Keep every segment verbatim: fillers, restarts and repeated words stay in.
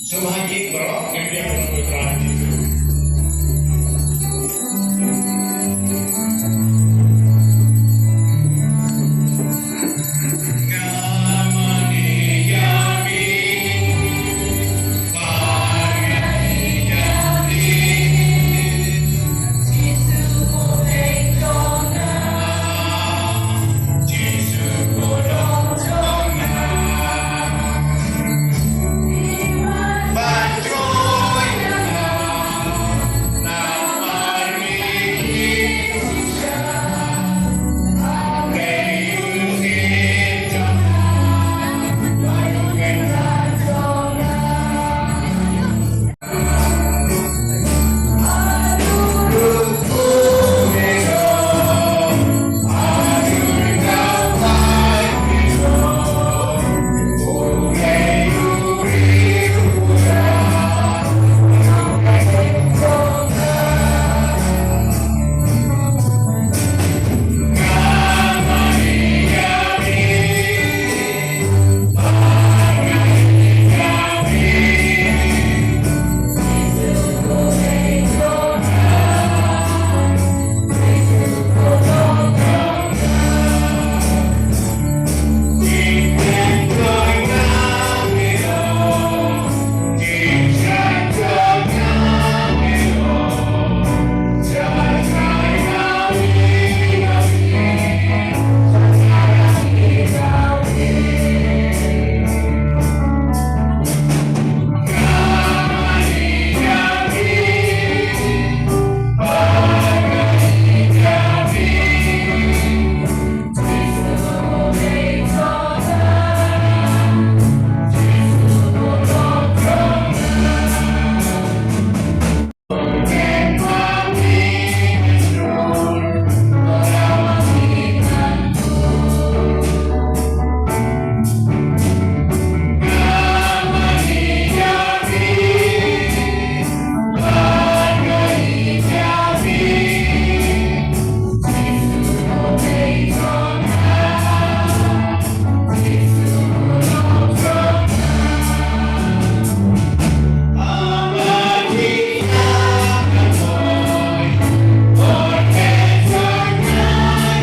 Sngewbha ïa baroh, ngin ïa pynlong u Trai Jisu.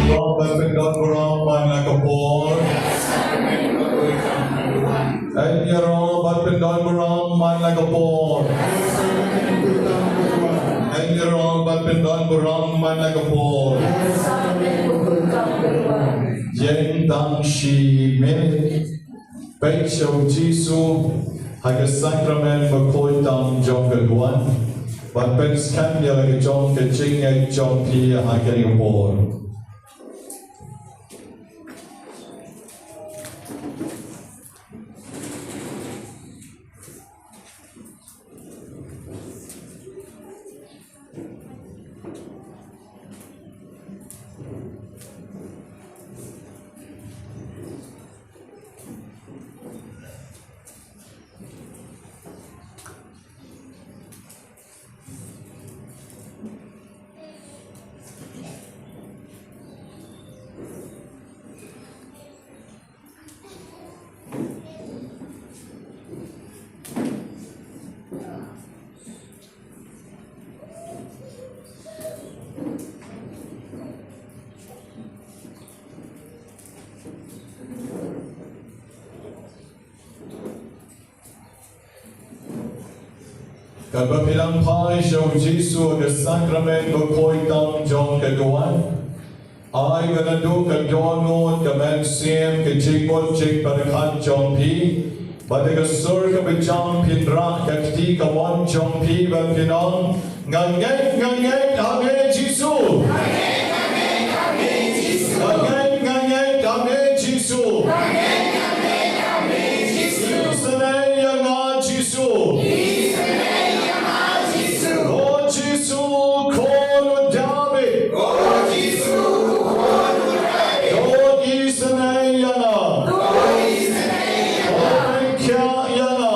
Ïaroh bad pyndonkam burom man la ka por. Ïaroh bad pyndonkam burom man la ka por. Ïaroh bad pyndonkam burom man la ka por. Ïeng tang shi minit. Peit sha u Jisu ha ka sakramen bakhuid tam jong ka duwan. Bad pynskhem ïa la ka jong ka jingngeit jong phi ha kane ka por. Katba phi dang phai sha u Jisu ha ka sakramen bakhuid tam jong ka duwan, ai ba naduh ka dohnud, ka mynsiem, ka jingmut jingpyrkhat jong phi, bad ha ka sur kaba jam phin rah ka kti kamon jong phi bad phin ong, nga ngeit, nga ngeit ha me Jisu. Nga ngeit, nga ngeit ha me Jisu. Isynei ïa nga Jisu. Ko Jisu, Khun u Dabid. Ko isynei ïa nga. Ko pynkhiah ïa nga.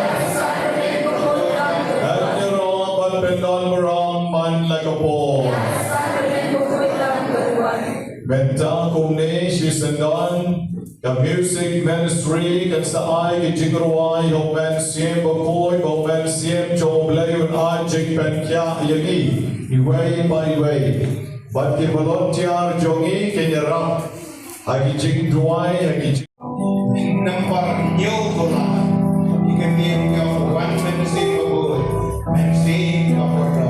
Ïaroh bad pyndonburom man la ka por. Mynta kumne shisyndon ka music ministry kan sa ai ki jingrwai ha u Mynsiem Bakhuid, ba u Mynsiem jong U Blei un ai jingpynkhiah ïa ngi iwei pa iwei. Bad ki volunteer jong ngi kin ïarap ha ki jingduwai, ha ki jing- Number hynñiew dollar. Ïa kane ka wan Mynsiem Bakhuid, Mynsiem Bakhuid.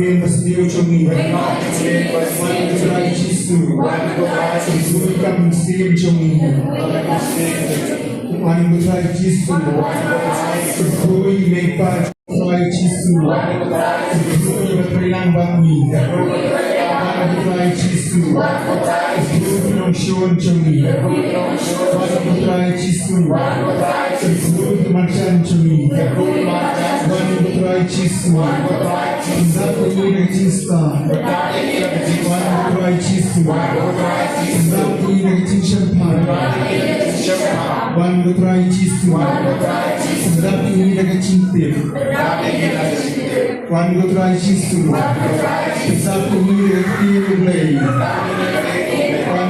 jingmut ba sniew jong ngi. Wan ko Trai Jisu. Kyrkhu ïa ka kam mynsiem jong ngi. Wan ko Trai Jisu. Kyrkhu ïa i mei i pa. Trai Jisu. Kyrkhu ïa ka treilang bad ngi. Wan ko Trai Jisu. Kyrkhu ïa i nongshun jong ngi. Wan ko Trai Jisu. Kyrkhu ïa ka marjan jong ngi. Wan ko Trai Jisu. Pyndap ïa ngi na ka jingstad. Wan ko Trai Jisu. Pyndap ïa ngi na ka jingshemphang. Wan ko Trai Jisu. Pyndap ïa ngi na ka jingtip. Wan ko Trai Jisu. Pyndap ïa ngi na ka ktien U Blei. Wan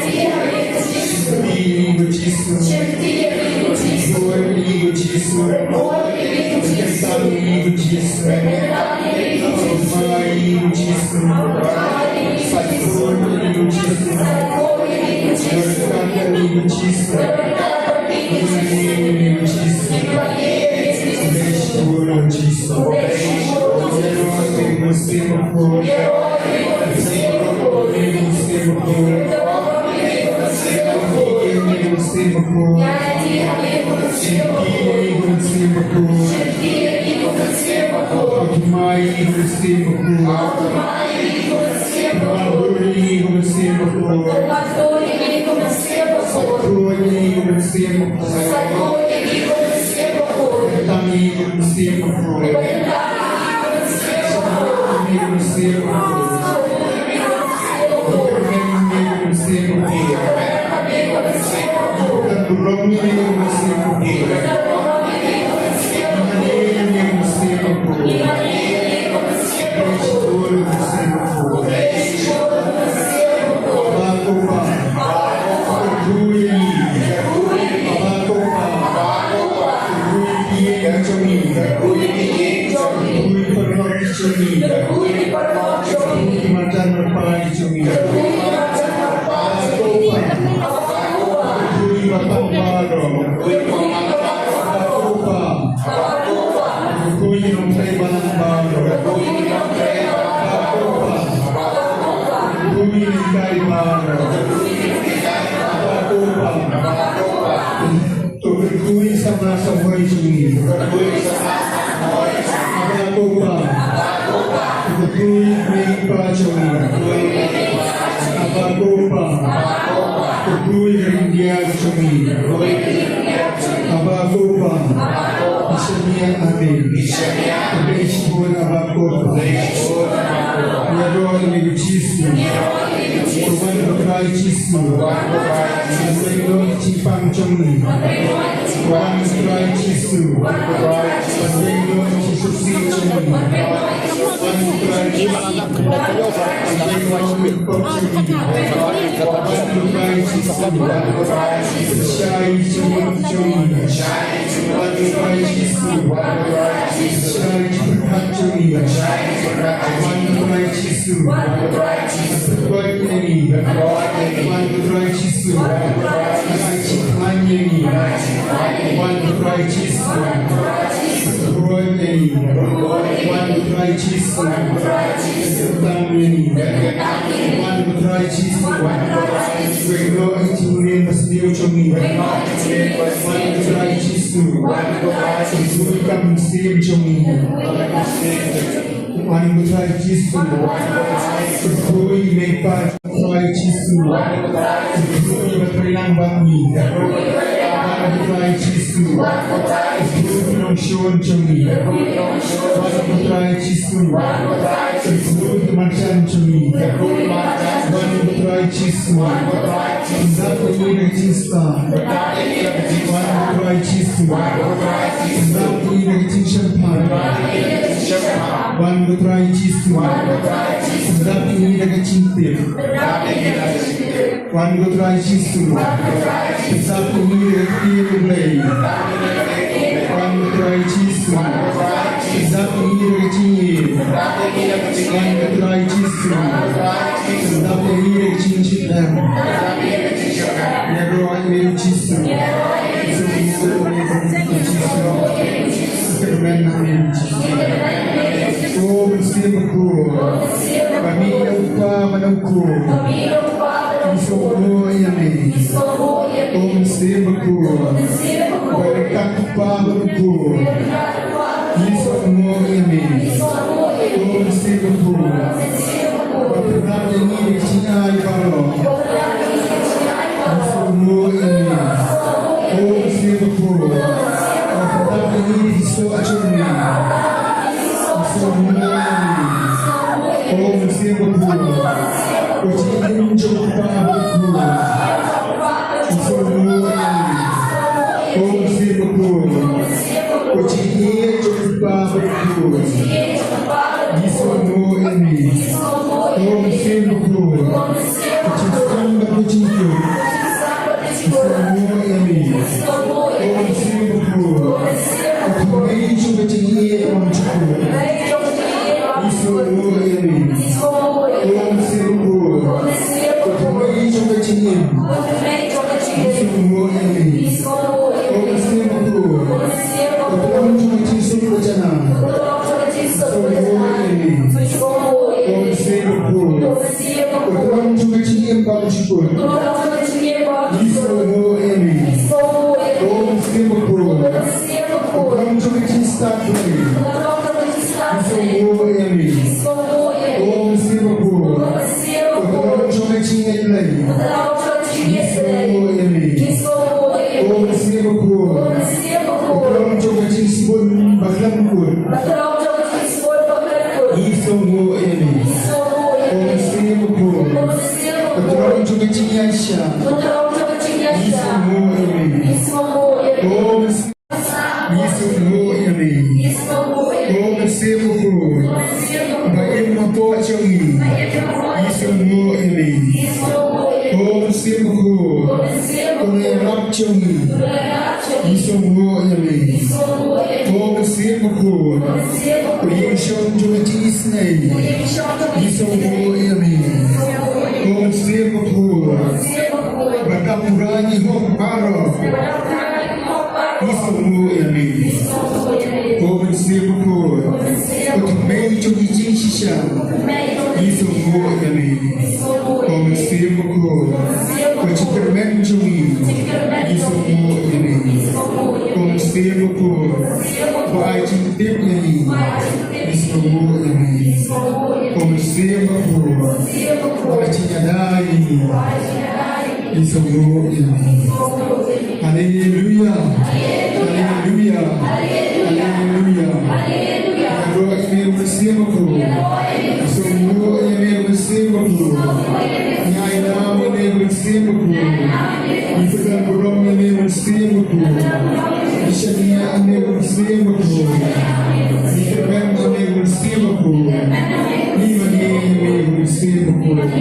To kyrkhu ïa i samla samoi jong ngi. Haba ko Pa. To kyrkhu ïa i kmie i kpa jong ngi. Haba ko Pa. To kyrkhu ïa ka India jong ngi. Haba ko Pa. Ishemia amen. Haba ko Pa. Trai Jisu, ban pynlong jingpang jong ngi. Wan Trai Jisu, ban pynlong jingsngewsih jong ngi. Wan Trai Jisu, ban pynlong jingpang jong ngi. Wan Trai Jisu, pynshai jingmut jong ngi. Wan Trai Jisu, pynshai jingpyrkhat jong ngi. Wan Trai Jisu, pynkoit ïa ngi. Wan Trai Jisu, ai jingkhlaiñ ïa ngi. Wan Trai Jisu, pynkoit ïa ngi. Wan Trai Jisu, pynkyntang ïa ngi. Wan Trai Jisu, pynlong ïa ka jingim ba sniew jong ngi. Wan Trai Jisu, pynlong ïa ka mynsiem jong ngi. Wan Trai Jisu, pynlong ïa ka Trai Jisu, pynlong ïa ka Trai Langwang ngi. Wan Trai Jisu, pynlong ïa ka nongshun jong ngi. Wan Trai Jisu, pynlong ïa ka marjan jong ngi. Wan Trai Jisu, pyndap ïa ngi da ka jingstad. Wan Trai Jisu, pyndap ïa ngi da ka jingshemphang. Wan Trai Jisu, pyndap ïa ngi da ka jingtip. Wan Trai Jisu, pyndap ïa ngi da ka ktien U Blei. Wan Trai Jisu, pyndap ïa ngi da ka jingim. Wan Trai Jisu, pyndap ïa ngi da ka jingjied lem. Ïaroh ïa me Jisu. Jisu, Jisu, Jisu. Kyrmen ïa me Jisu. O Mynsiem Bakhuid, ba mih na u Kpa bad na u Khun, ngi sngewbha ïa me. O Mynsiem Bakhuid, ba ryngkat u Kpa bad u Khun, ngi sngewbha ïa me. O Mynsiem Bakhuid, ba pyndap ïa ngi da ka jingai baroh, ngi sngewbha ïa me. O Mynsiem Bakhuid, ba pyndap ïa ngi da ka jingsuk jong me. Ngi sngewbha ïa me. O Mynsiem Bakhuid, ka jingim jong u Kpa bad u Khun, ngi sngewbha ïa me. O Mynsiem Bakhuid, ka jingïeit jong u Kpa bad u Khun, ngi sngewbha ïa me. O Mynsiem Bakhuid, ka jingsang bad ka jingkut, ngi sngewbha ïa me. O Mynsiem Bakhuid, ka thymmei jong ka jingïeit bymjukut, ngi sngewbha ïa me. O Mynsiem Bakhuid, ka thymmei jong ka jingim, ngi sngewbha ïa me. O Mynsiem Bakhuid, ka thrang jong ka jingsuk ka janai, ngi sngewbha ïa me. O Mynsiem Bakhuid, ka thrang jong ka jingim bymjukut, ngi sngewbha ïa me. O Mynsiem Bakhuid, ka thrang jong ka jingstad Blei, ngi sngewbha ïa me. O Mynsiem Bakhuid, ka thrang jong ka jingngeit Blei, ngi sngewbha ïa me. O Mynsiem Bakhuid, ka thrang jong ka jingsbun ba khlem kut, ngi sngewbha ïa me. O Mynsiem Bakhuid, ka thrang jong ka jingïaishah, ngi sngewbha ïa me. O Mynsiem, ngi sngewbha ïa me. O Mynsiem Bakhuid, ba im hapoh jong ngi, ngi sngewbha ïa me. O Mynsiem Bakhuid, ka nongïarap jong ngi, ngi sngewbha ïa me. O Mynsiem Bakhuid, ka ïingshong jong ka jingisynei, ngi sngewbha ïa me. O Mynsiem Bakhuid, ba ka pura ngi hok baroh, ngi sngewbha ïa me. O Mynsiem Bakhuid, ka thymmei jong ka jingshisha, ngi sngewbha ïa me. O Mynsiem Bakhuid, ka jingkyrmen jong ngi, ngi sngewbha ïa me. O Mynsiem Bakhuid, ba ai jingtip ïa ngi, ngi sngewbha ïa me. O Mynsiem Bakhuid, ba ai jingïada ïa ngi, ngi sngewbha ïa me. Haleluya. Haleluya. Haleluya. Ïaroh ïa me Mynsiem Bakhuid. Sngewbha ïa me Mynsiem Bakhuid. Ngi ai nam ïa me Mynsiem Bakhuid. Ngi kyrmen burom ïa me Mynsiem Bakhuid. Ngi shaniah ïa me Mynsiem Bakhuid. Ngi kyrmen ïa me Mynsiem Bakhuid. Ngi mane ïa me Mynsiem Bakhuid.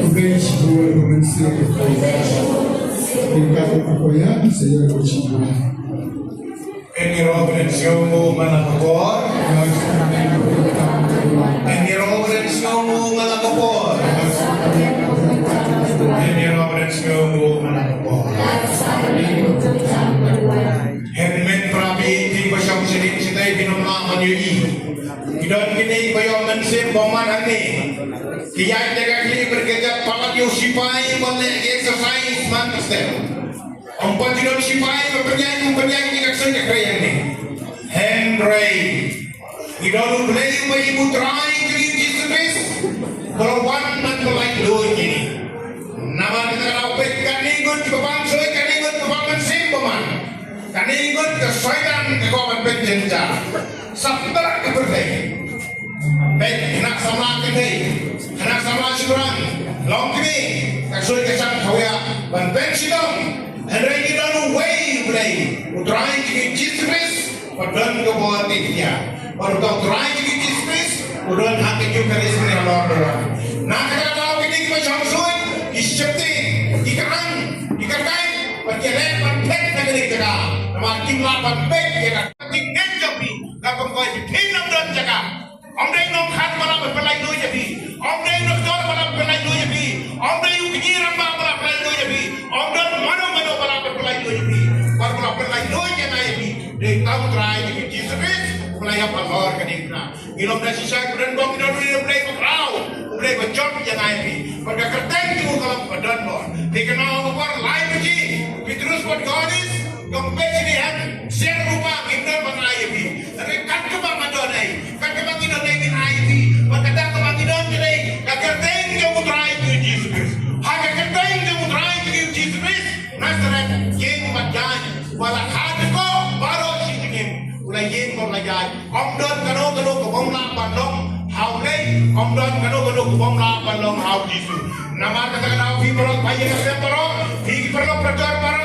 Khublei shibun Mynsiem Bakhuid. Ngi kyrmen burom ïa me Mynsiem Bakhuid. Ïaroh ban sngewbha man la ka por. Ïaroh ban sngewbha man la ka por. Ïaroh ban sngewbha man la ka por. Hynmen para bangeit ba shong sha ïing sha tai, phin ym lah ban ïohi. Ki don kine ba ïoh mynsiem bymman hangne. Ki ïaid da ka khlieh bad ka jait palat ïa u sipai ban leh exercise man ka step. Ym pat ki don sipai ba pynïaid, ym pynïaid ïa ka ksai ka khrei hangne. Hynrei ngi don U Blei uba im, U Trai jong ngi U Jisu Khrist, ba la wan ban pyllait luid ïa ngi. Namar kata ka daw peit, kane ngut kiba bam soi, kane ngut kiba bam mynsiem bymman. Kane ngut ka Soitan ka kwah ban pynjynjar. Sap tyrwa ka pyrthei. Peit, khynnah samla kynthei, khynnah samla shynrang, long kmie, ka soi ka shang thaw ïa ban pynshitom. Hynrei ngi don uwei U Blei, U Trai jong ngi Jisu Khrist, ba don ka bor ka iktiar. Bad uta U Trai jong ngi Jisu Khrist u don ha ka Eukharist ne halor ka wan. Na kata ka daw kine kiba shong suid ki sheptieng, ki kyrang, ki kyrkhu, bad ki leh ban phet na kane ka jaka. Namar kim lah ban peit ïa ka jingngeit jong phi, ka pynkoit phi, phin ym don jaka. Ym dei u nongkhan ba lah ban pyllait luid ïa phi. Ym dei u doktor ba lah ban pyllait luid ïa phi. Ym dei u kñi rangbah ba lah pyllait luid ïa phi. Ym don mano mano ba lah ban pyllait luid ïa phi. Bad ba lah pyllait luid ïa nga ïa phi, dei tang U Trai jong ngi Jisu Khrist, uba la ïap halor kane ka ding. Ngi long da shisha, kren bok, ngi don U Blei ba khraw, U Blei ba jop ïa nga ïa phi. Bad ka kyrteng jong u ka long ba don bor. Te kane ka por lai baje, Petrus bad Johannes, ka peit sha ki, sher rupa, ngim don ban ai ïa phi. Hynrei kat kaba nga don ei, kat kaba ngi don ei, ngin ai ïa phi. Bad kata kaba ngi don ei, ka kyrteng jong U Trai jong ngi Jisu Khrist. Ha ka kyrteng jong U Trai jong ngi Jisu Khrist Nasaret, ïing bad jaiñ, ba la khad ko baroh shi jingim, u la ïing bad u la jaiñ. Ym don kano kano ka bym lah ban long ha U Blei, ym don kano kano ka bym lah ban long ha U Jisu. Namar kata ka daw phi baroh, phi ïa ka sem baroh, phi ki paralok parajor baroh,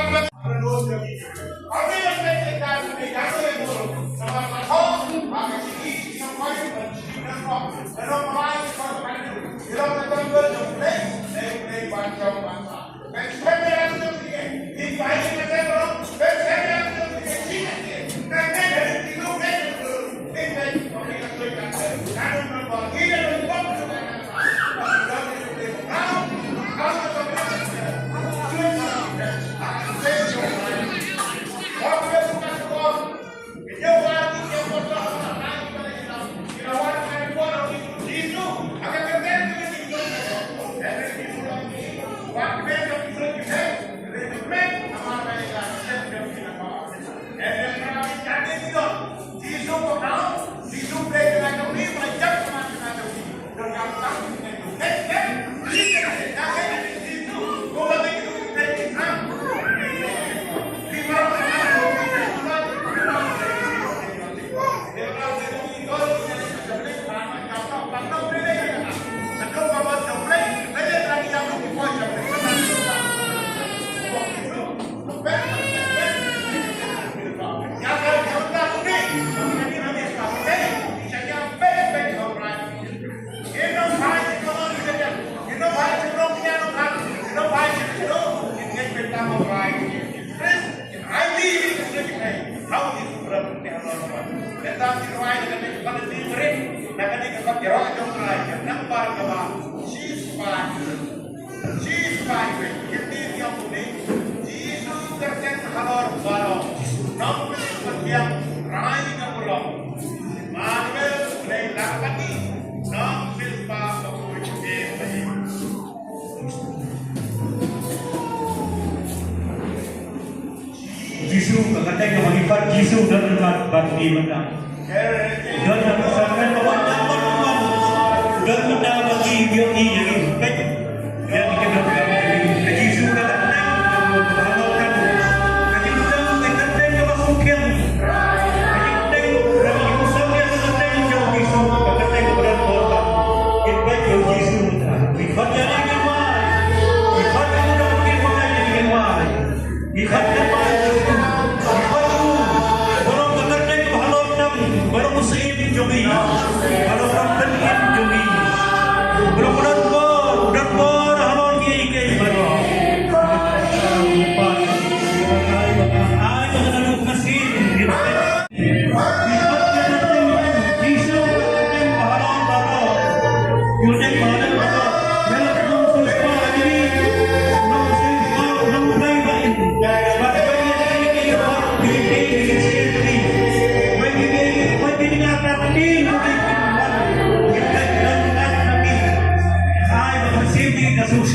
Jisu kyrteng halor baroh. Nongpynim ka Trai ka Bulhoh. Immanuel, Blei la bad ngi. Nongpynim ka Trai ka Bulhoh. Jisu ka kyrteng kaba ngi pat, Jisu don bad, bad ngi mynta. Don bad ngi, sakrament kaba nyngkong bad ngi, don mynta bad ngi, ïohi ïa ngi. Peit. Ïa ngi kynmaw ïa Jisu ka kyrteng kaba nyngkong, ka kyrteng kaba sngewthuh. Ka kyrteng kaba sngewthuh, ka kyrteng jong Jisu, ka kyrteng kaba don bor. Peit ïa Jisu mynta. Ngi khot ïa ngi, ngi khot ïa ngi.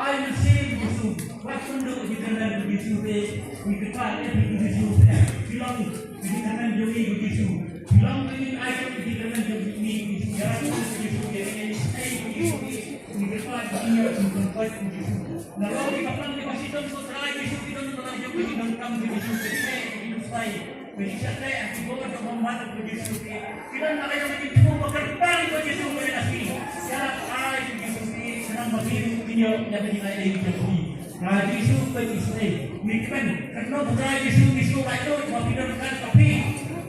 Ai mynsiem Jisu, wat kynduh ïa ki tymmen jong Jisu te, ïa ki paid jong Jisu te. Ki long ïa ki tymmen jong ngi Jisu. Ki long ïa ki ai jong ki tymmen jong ngi Jisu. Ïa ki Jisu te, ïa ki paid jong ngi Jisu. Nalor ki kyrpang ki ba shitom ko Trai Jisu, ki don ko Trai jong ki donkam Jisu. Ki don na ka jong ka jingthmu ba kyrpang ka Jisu ka ïa ka sngi. Ka ai ka Jisu ka snam ba phi ruh phi ïoh ïa ka jingaiei ka jong phi. Ka Jisu ka Jisu eh. Ngi kmen kano ka Jisu, Jisu laitluid ba phi donkam ba phi.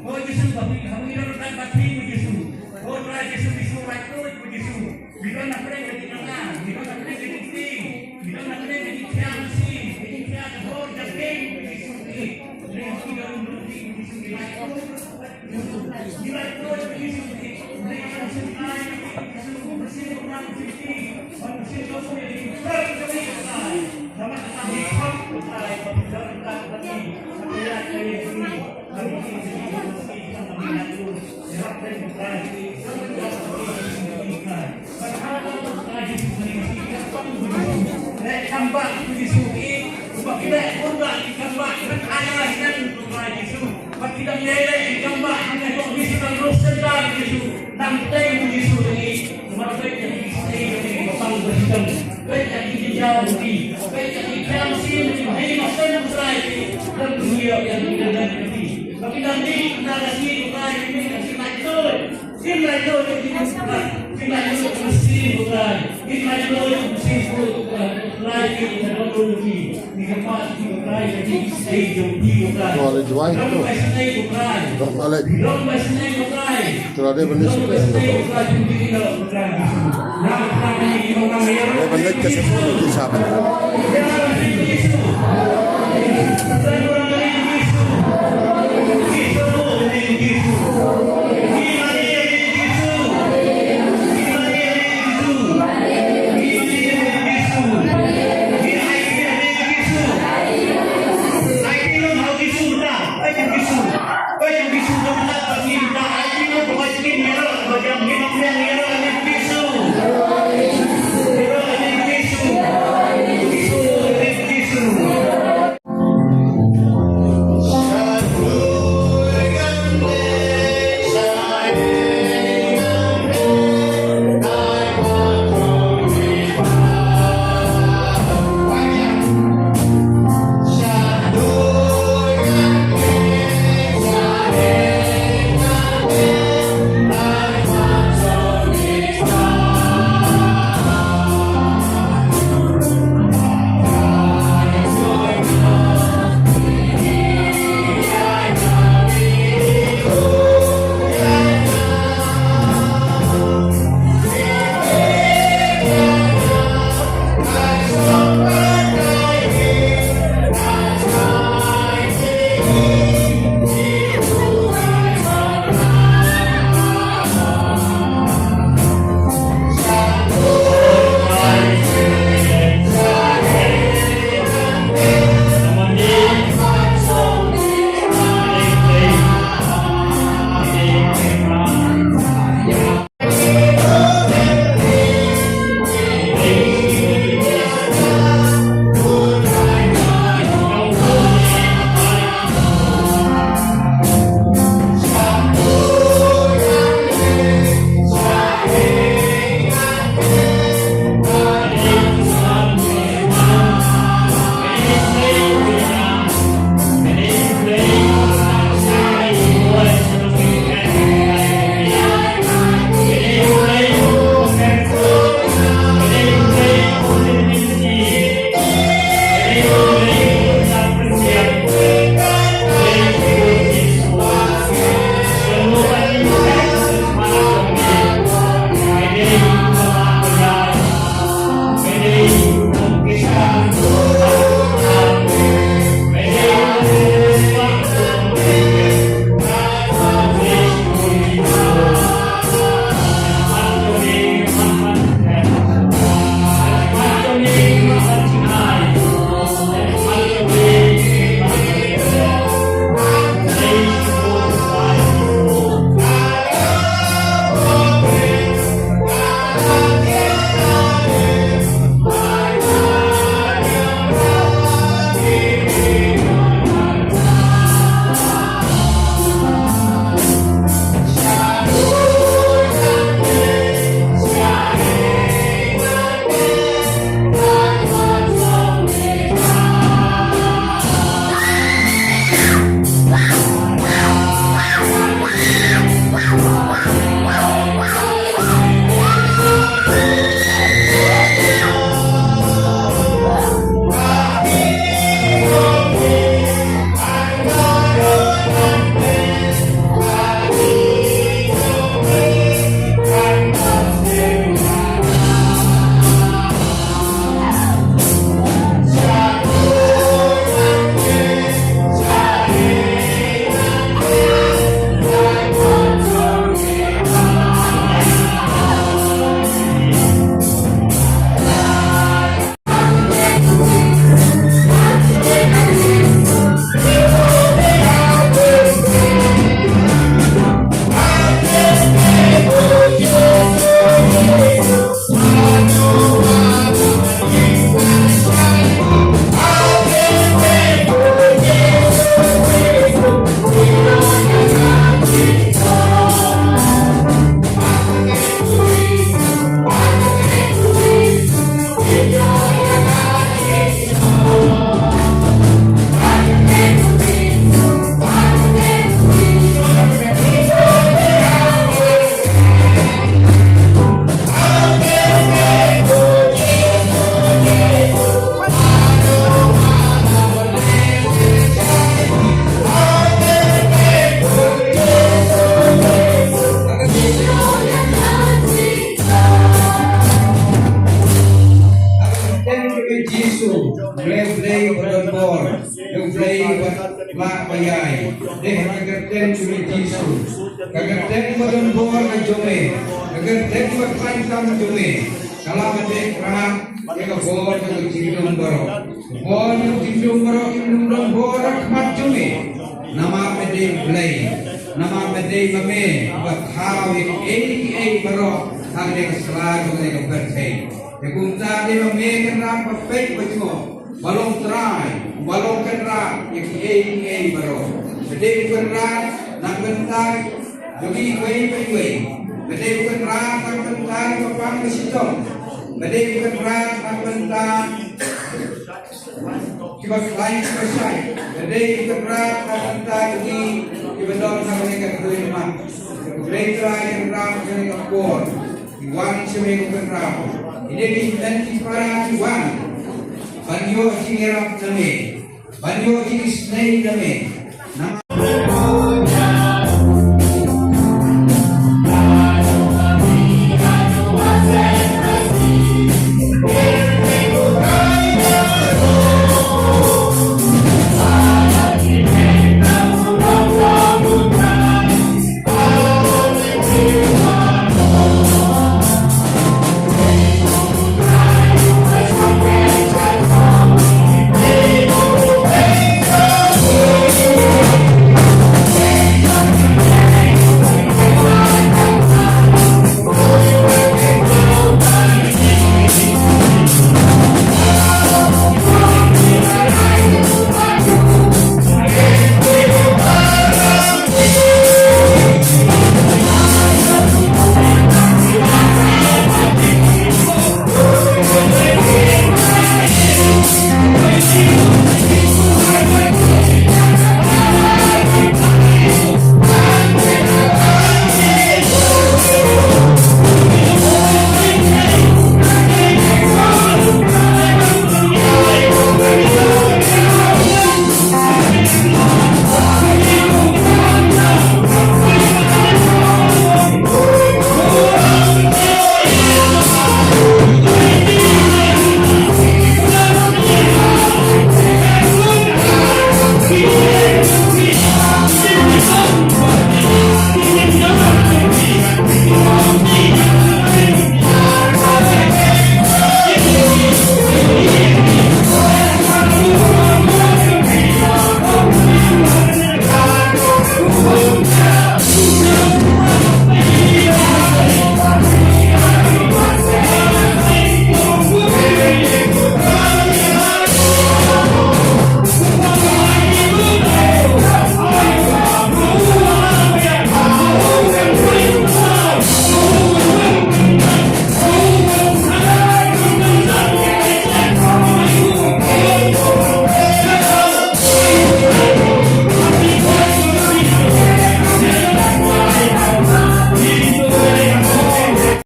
Ko Jisu ba phi ha phi donkam ba phi ko Jisu. Ko Trai Jisu, Jisu laitluid ko Jisu. Ngi don na pdeng ka jingkyrkhu, ngi don na pdeng ka jingkti, ngi don na pdeng ka jingkhiah masi, ka jingkhiah ka bor ka jingkti. Tuale juai tu. Tuale. Tuale benda suka yang tu. Tuale benda ke sepuluh di sana. Ba ïai dei ha ka kyrteng jong u Jisu, ka kyrteng ba don bor ka jong me, ka kyrteng ba khlaiñ tam jong me, ka la ba dei Kynrad ïa ka bor jong ka jingdum baroh. Bor jong ka jingdum baroh kin ym don bor ha khmat jong me. Namar me dei U Blei, namar me dei ma me ba thaw ïa kiei kiei baroh ha kane ka sla jong kane ka pyrthei. Te kumta dei ma me Kynrad ba peit ba jngoh, ba long Trai, ba long Kynrad ïa kiei kiei baroh. Ba dei u Kynrad na ka bynta jong ngi iwei pa iwei. Ba dei u Kynrad na ka bynta kiba pang ka shitom. Ba dei u Kynrad na ka bynta kiba khlaiñ kiba shai. Ba dei u Kynrad na ka bynta jong ngi kiba don ha kane ka khlur mat. Ba dei Trai Kynrad ha kane ka por. Ki wan sha me ko Kynrad. Ine ki hynmen ki para ki wan ban ïoh jingïarap na me, ban ïoh jingisynei na me. Na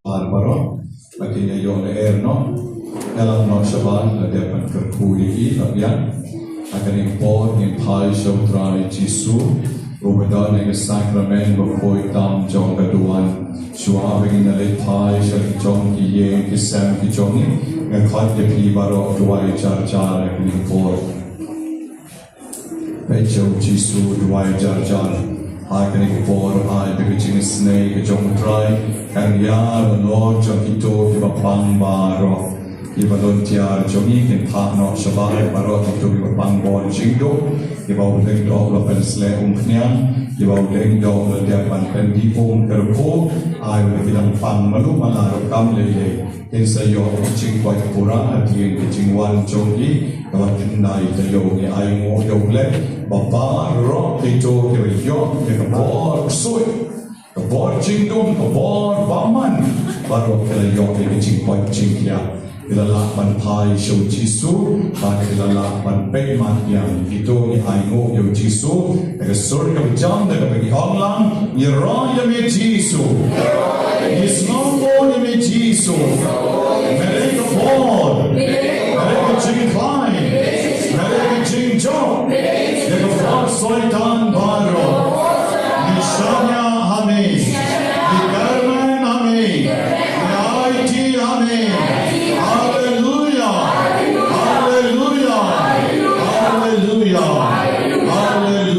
Barbaro, la ki ïa ïoh lyer noh, ïalam noh shabar, la dep ban kyrkhu ïa ki, la biang. Ha kane ka por ngin phai sha U Trai Jisu, uba don ha ka sakramen bakhuid tam jong ka duwan. Shuwa ba ngin ïa leit phai sha la ki jong ki ïing ki sem ki jong ngi, nga khot ïa phi baroh duwai jar jar ha kane ka por. Peit sha U Jisu, duwai jar jar. Ha kane ka por, ai da ka jingisynei ka jong U Trai, kan ïa la noh jong kito kiba pang baroh. Ki volunteer jong ngi kin phah noh shabar baroh kito kiba pang bor jingdum, kiba U Lyngdoh la pynsleh umphniang, kiba U Lyngdoh la dep ban pyndih um kyrkhu, ai ba ki dang pang malu mala ruh kam lei lei. Kin sa ïoh ka jingkoit pura hadien ka jingwan jong ki, kaba khyndai taïew. Ngi ainguh ïa U Blei ba baroh kito kiba ïoh ïa ka bor ksuid, ka bor jingdum, ka bor bymman, baroh ki la ïoh ïa ka jingkoit jingkhiah. Ki la lah ban phai sha U Jisu, bad ki la lah ban peit mat biang. Kito ngi ainguh ïa U Jisu da ka sur kaba jam, da kaba ngi ong lang, ngi roi ïa me Jisu. Ngi sngewbha ïa me Jisu. Me dei ka bor, me dei ka jingkhlaiñ, me dei ka jingjop ïa ka bor Soitan baroh. Ngi shaniah ha me, ngi kyrmen ha me, ngi aiti ha me. Haleluia, haleluia, haleluia, haleluia.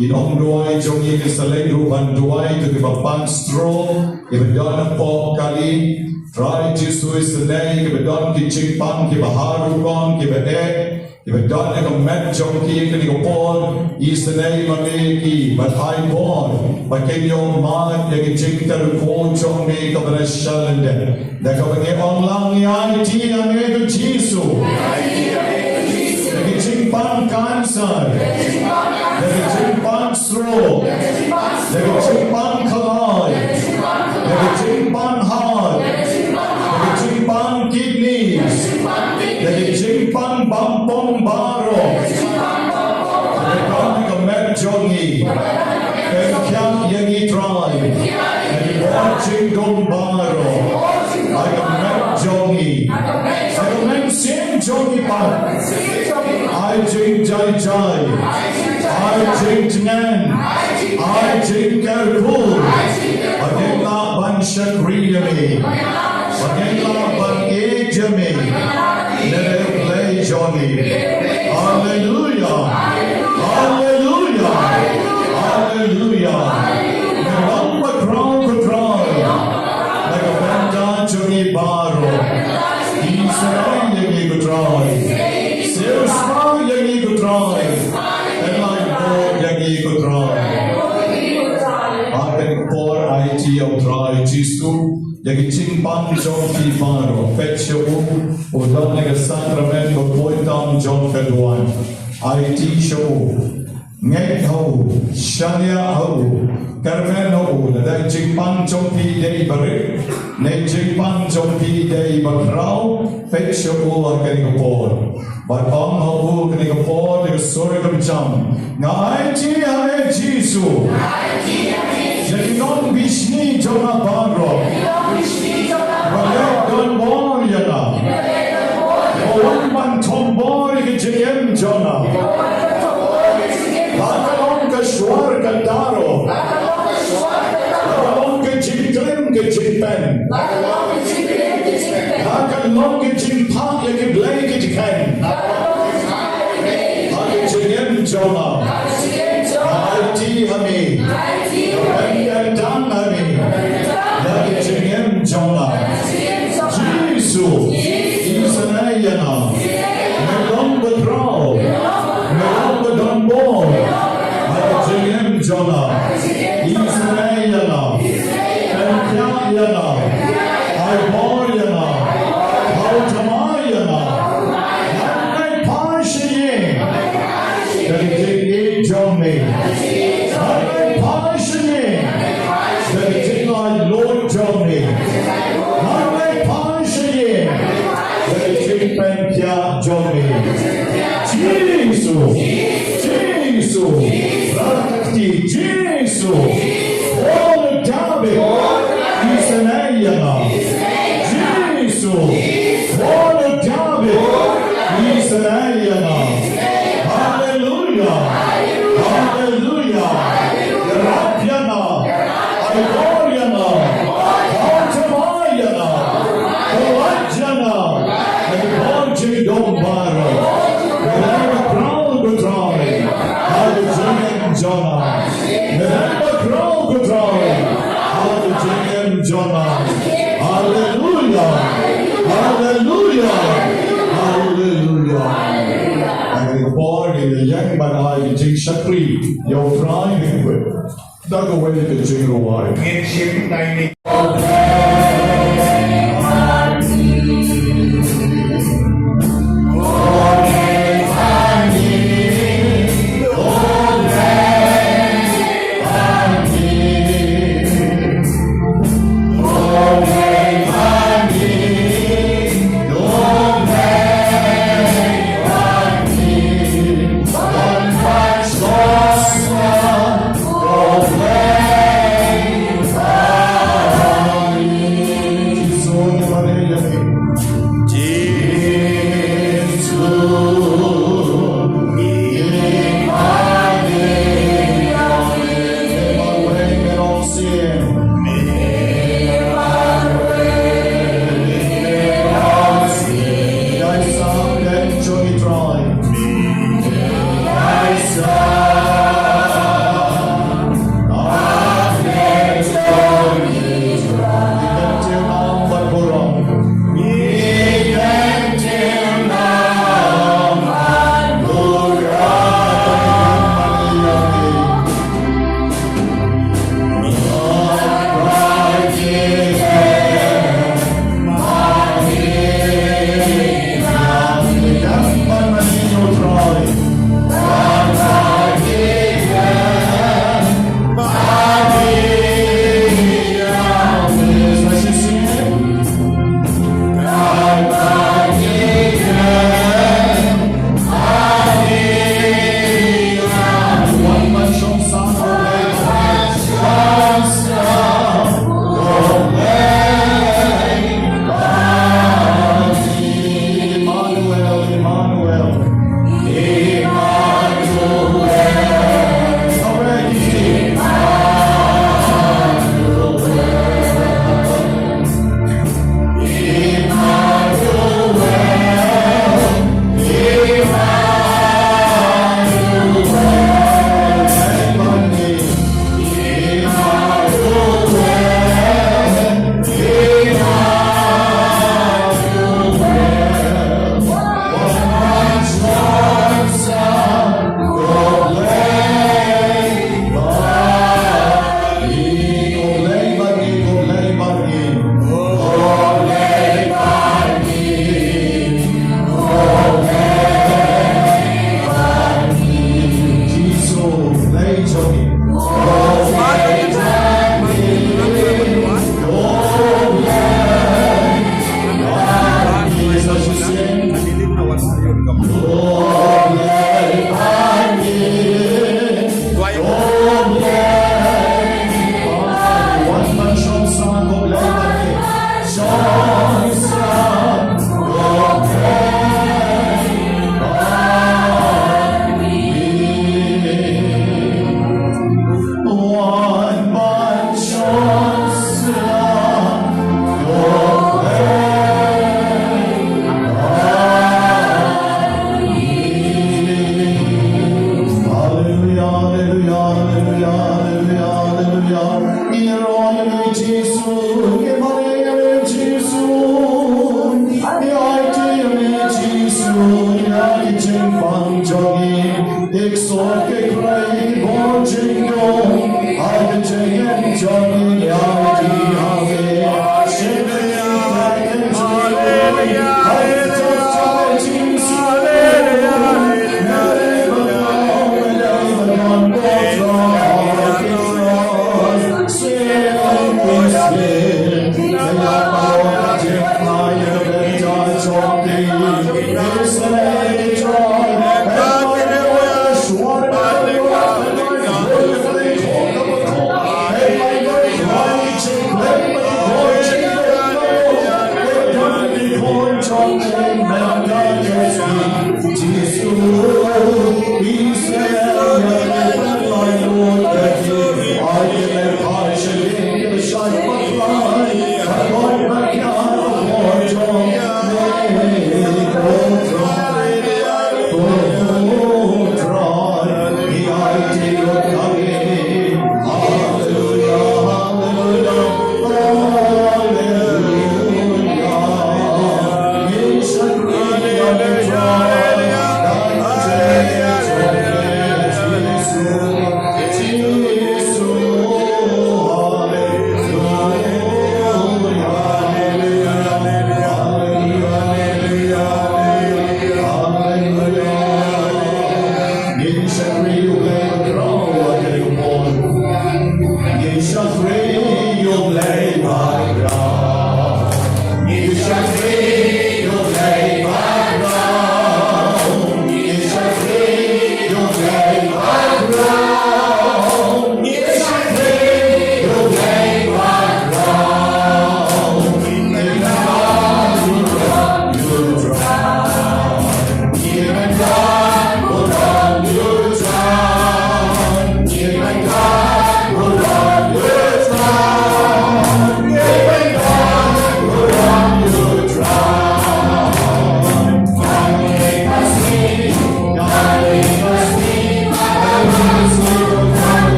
Ki nongduwai jong ngi ki sa leit ruh ban duwai ïa kiba pang stroke, kiba don hapoh kali. Trai Jisu, isynei kiba don ki jingpang, kiba harum, kiba eh, kiba don ha ka met jong ki ha kane ka por, isynei ma me ïa ki, bad ai bor ba kin ïoh mad ïa ki jingkyrkhu jong me kaba la shah lyndet. Da kaba ngi ong lang, ngi aiti ïa me ko Jisu. Ïa ki jingpang cancer, ïa ki jingpang stroke, ïa ki jingpang khlaiñ, ïa ki jingpang heart, ïa ki jingpang kidneys, ïa ki jingpang bampong baroh. Ïa ka met jong ngi. Pynkhiah ïa ngi Trai. Ïa ki bor jingdum baroh. Ai ka met jong ngi. Ai ka mynsiem jong ngi pat. Ai jingjai jai. Ai jingjngai. Ai jingkyrkhu. Ba ngin lah ban shakri ïa me. Ba ngin lah ban ïeit ïa me. Lehse Blei jong ngi. Haleluia. Haleluia. Haleluia. Ngi long ba khraw ko Trai. Na ka bynta jong ngi baroh. Isynei ïa ngi ko Trai. Siewspah ïa ngi ko Trai. Pynlait noh ïa ngi ko Trai. Ha kane ka por aiti ïa u Trai Jisu. Ïa ki jingpang jong phi baroh, peit sha u, u don ha ka sakramen ba poi tam jong ka duwan. Aiti sha u, ngeit ha u, shaniah ha u, kyrmen ha u, lada i jingpang jong phi i dei ba rit, ne i jingpang jong phi i dei ba khraw, peit sha u ha kane ka por. Bad ong ha u kane ka por, da ka sur kaba jam. Nga aiti ha me Jisu. Ïa ki nongbishni jong nga baroh. Ba leh donbor ïa nga. Ba wan ban thombor ïa ka jingim jong nga. La ka long ka shuwa ka daru. La ka long ka jingklim ka jingpang. La ka long ka jingpang ïa ki blei ki jingkmen. Ha ka jingim jong nga. Nga aiti ha me. Nga pynkyndang ha me. Ïa ka jingim jong nga. Jisu. Isynei ïa nga. Me long ba khraw. Me long ba donbor. Ha ka jingim jong nga. Isynei ïa nga. Pynkyndang ïa nga. Ai bor ïa nga. Hau thymmai ïa nga. Ngan phai sha ïing da ka jingïeit jong me. Ngan phai sha ïing da ka jinglaitluid jong me. Ngan phai sha ïing da ka jingpynkyndang jong me. Jisu, Jisu, Jisu. Thor u Dabid, isynei ïa nga. Jisu, Thor u Dabid, isynei ïa nga. Haleluia. Haleluia. Ïarap ïa nga. Ai bor ïa nga. Hau thymmai ïa nga. Pynlait ïa nga. Ai bor jingdum baroh. Ïarap ïa nga, Trai. Ha ka jingim jong nga. Ïarap ïa nga, Trai. Ha ka jingim jong nga. Haleluia. Haleluia. Haleluia. Ha kane ka por ngin ïeng ban ai jingshakri ïa u Trai. Da kawei ka jingrwai. Ngin shim timing.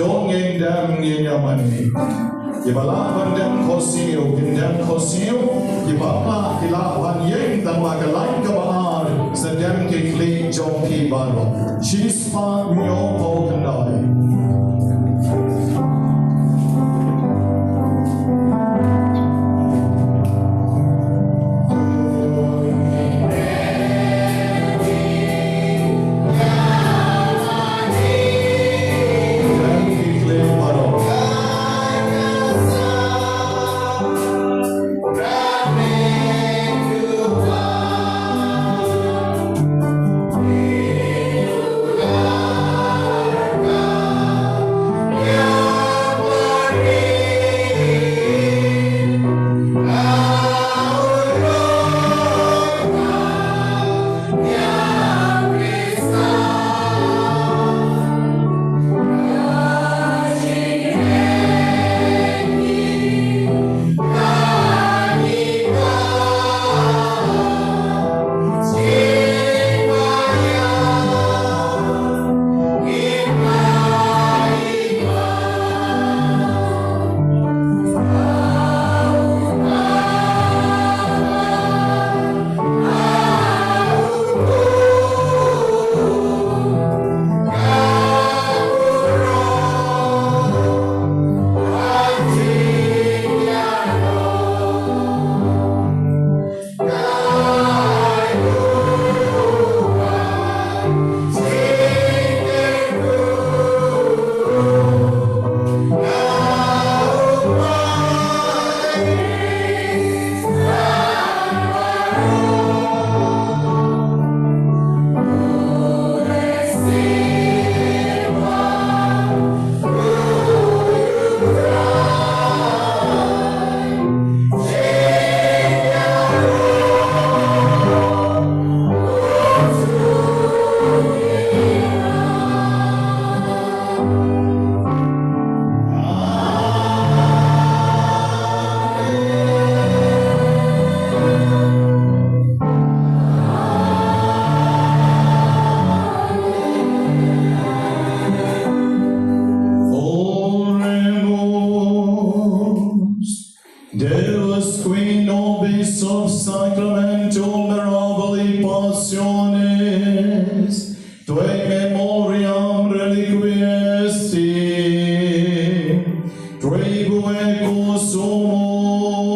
Jong ngin dem ngin ïa mane. Kiba lah ban dem khohsiew, kin dem khohsiew. Kiba lah, ki lah ban ïeng tang ba ka lain kaba ar. Sa dem ki khlieh jong phi baroh. Shispah hynñiewphew khyndai. Oremus. Deus, qui nobis ob sacramentum mirabili passionis, tue memoriam reliquisti, tribueque sumus,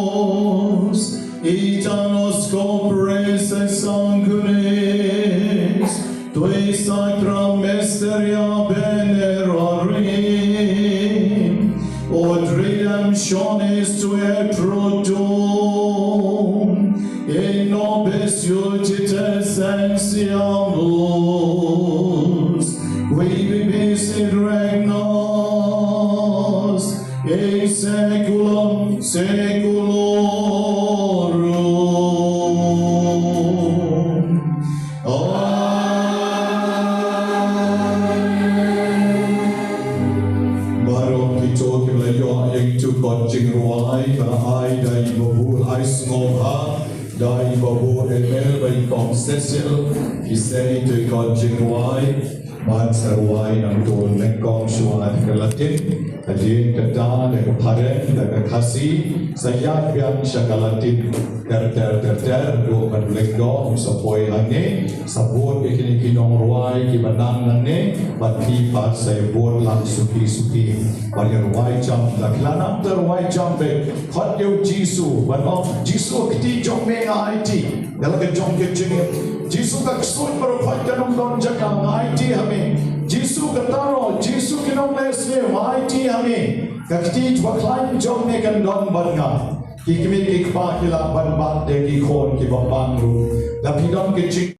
itanos copres et sanguinis, tui sacra mysteria venerarim, ut redemptionis tuae et fructum, in nobis iudites enseamus, qui vivis et regnas in saecula saeculorum. Amen. Baroh kito kiba la ïoh ïa kito ki kot jingrwai ba la ai da i Babu Aisngobha, da i Babu Emil, bad i Kong Cecil, ki seng ito i kot jingrwai. Ban sa rwai nangto nyngkong shuwa da ka Latin, hadien kata da ka Phareng, da ka Khasi, sa ïaid biang sha ka Latin ter ter ter ter, haduh ban u lyngdoh u sa poi hangne, sa bud ïa kine ki nongrwai kiba nang nangne, bad phi pat sa ïa bud lang suki suki. Ban ïa rwai jam, la ki la nang te rwai jam beit, khot ïa u Jisu, ban ong, Jisu, ka kti jong me nga aiti. Ïa la ka jong ka jingim. Jisu, ka ksuid baroh khoit kan ym don jaka, nga aiti ha me. Jisu, ka tarol, Jisu, ki nongleh sniew, nga aiti ha me. Ka kti jong ka khlaiñ jong me kan don bad nga. Ki kmie ki kpa ki lah ban bat da ki khun kiba pang ruh. Da phi don ka jing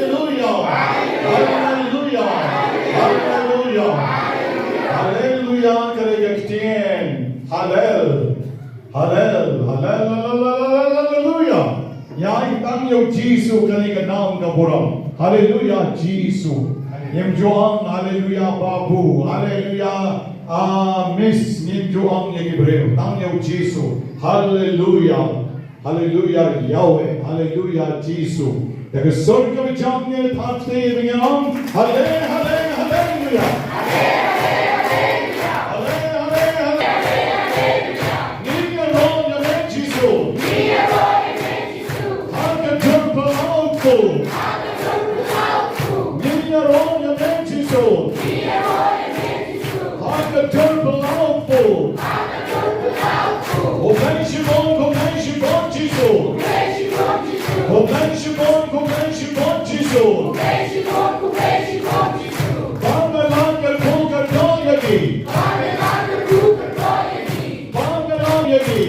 Haleluya. Haleluya. Haleluya. Haleluya. Ka dei ka ktien Hallel. Hallel. Hallel. Haleluya. Ïa, tang ïa u Jisu kane ka nam ka burom. Haleluya, Jisu. Ngim ju ong haleluya Babu. Haleluya, ah, Miss. Ngim ju ong ïa ki briew. Tang ïa u Jisu. Haleluya. Haleluya Yahweh. Haleluya Jisu. Da ka sur kaba jam ngin phah ktien, ngin ong, hale, hale, haleluya. Hale, hale, hale. Ngin ïaroh ïa me Jisu. Ha ka dur phyllaw U Blei. Ngin ïaroh ïa me Jisu. Ha ka dur phyllaw U Blei. Khublei shibun, khublei shibun Jisu. Khublei shibun, khublei shibun Jisu. Ba me lait kyrkhu kyrdoh ïa ngi. Ba me lait ïa ngi.